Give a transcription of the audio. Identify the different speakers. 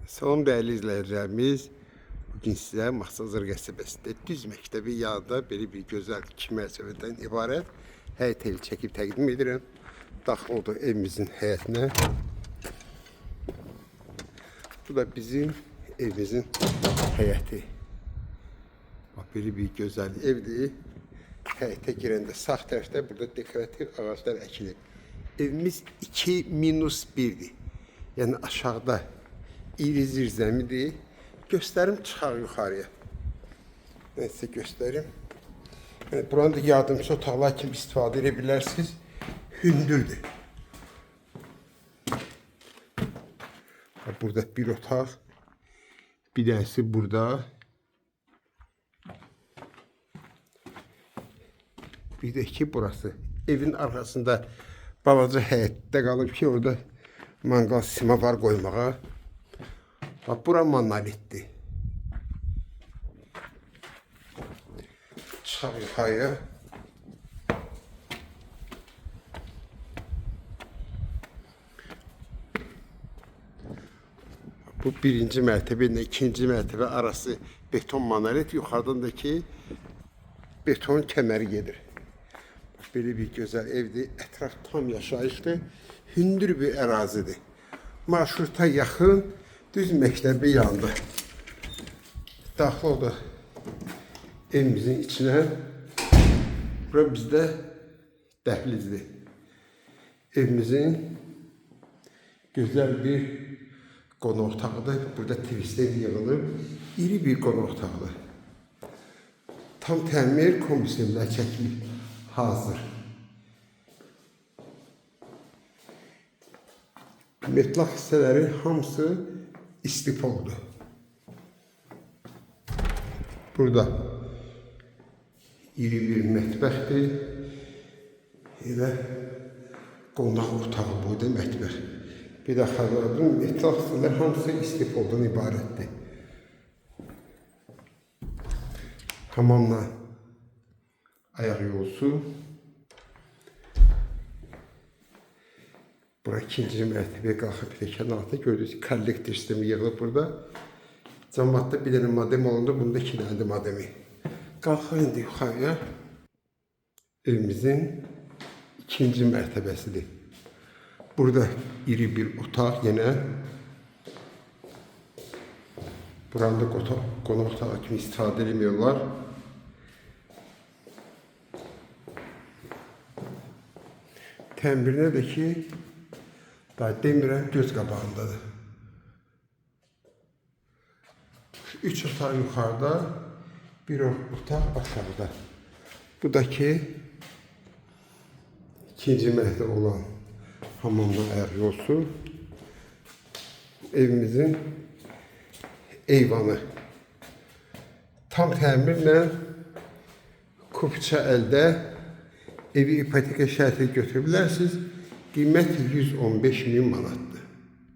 Speaker 1: Salam dəyərli izləyicilərimiz. Bugün sizə Masazır qəsəbəsində düz məktəbi yanında belə bir gözəl iki mərtəbədən ibarət həyət evi çəkib təqdim edirəm. Daxil olduq evimizin həyətinə. Bu da bizim evimizin həyəti. Bax, belə bir gözəl evdir. Həyətə girəndə sağ tərəfdə burada dekorativ ağaclar əkilib. Evimiz 2-1-dir. Yəni aşağıda iri zirzəmidir. Göstərim çıxaq yuxarıya. Mən sizə göstərim. Yəni buranı da yardımçı otaqlar kimi istifadə edə bilərsiniz. Hündürdür. Bax, burada bir otaq, bir dənəsi burada. Bir də ki burası. Evin arxasında balaca həyətdə qalıb ki, orada manqal sima var qoymağa. Bax, bura monolitdir. Çıxaq yuxarıya. Bu birinci mərtəbə ilə ikinci mərtəbə arası beton monolit, yuxarıdan da ki beton kəməri gedir. Bax, belə bir gözəl evdir. Ətraf tam yaşayışlı, hündür bir ərazidir. Marşruta yaxın, düz məktəbi yanında. Daxil olduq evimizin içinə. Bura bizdə dəhlizdir. Evimizin gözəl bir qonaq otağıdır. Burada twistler yığılıb. İri bir qonaq otağıdır. Tam təmir, kombi çəkilib hazır. Metlaq hissələri hamısı istipoldur. Burada iri bir mətbəxdir. Elə qonaq otağı boyda mətbəx. Bir də xatırladım, metlaq hissələr hamısı istipoldan ibarətdir. Hamamla ayaq yolusu. Bura ikinci mərtəbəyə qalxıb pilləkənin altında gördüyünüz kollektor sistemi yığılıb burada. Camaatda bir dənə modem olanda bunda iki dənə modemi. Qalxaq indi yuxarıya. Evimizin ikinci mərtəbəsidir. Burada iri bir otaq yenə. Buranı da qonaq otağı kimi istifadə etmiyorlar. Təmirinə də ki, daha demirəm, göz qabağındadır. Üç otaq yuxarıda, bir otaq aşağıda. Bu da ki, ikinci mərtəbə olan hamamdan ayaq yolusu. Evimizin eyvanı. Tam təmirlə kupça əldə evi ipoteka şərti götürə bilərsiniz. Qiymət 115 min manatdır.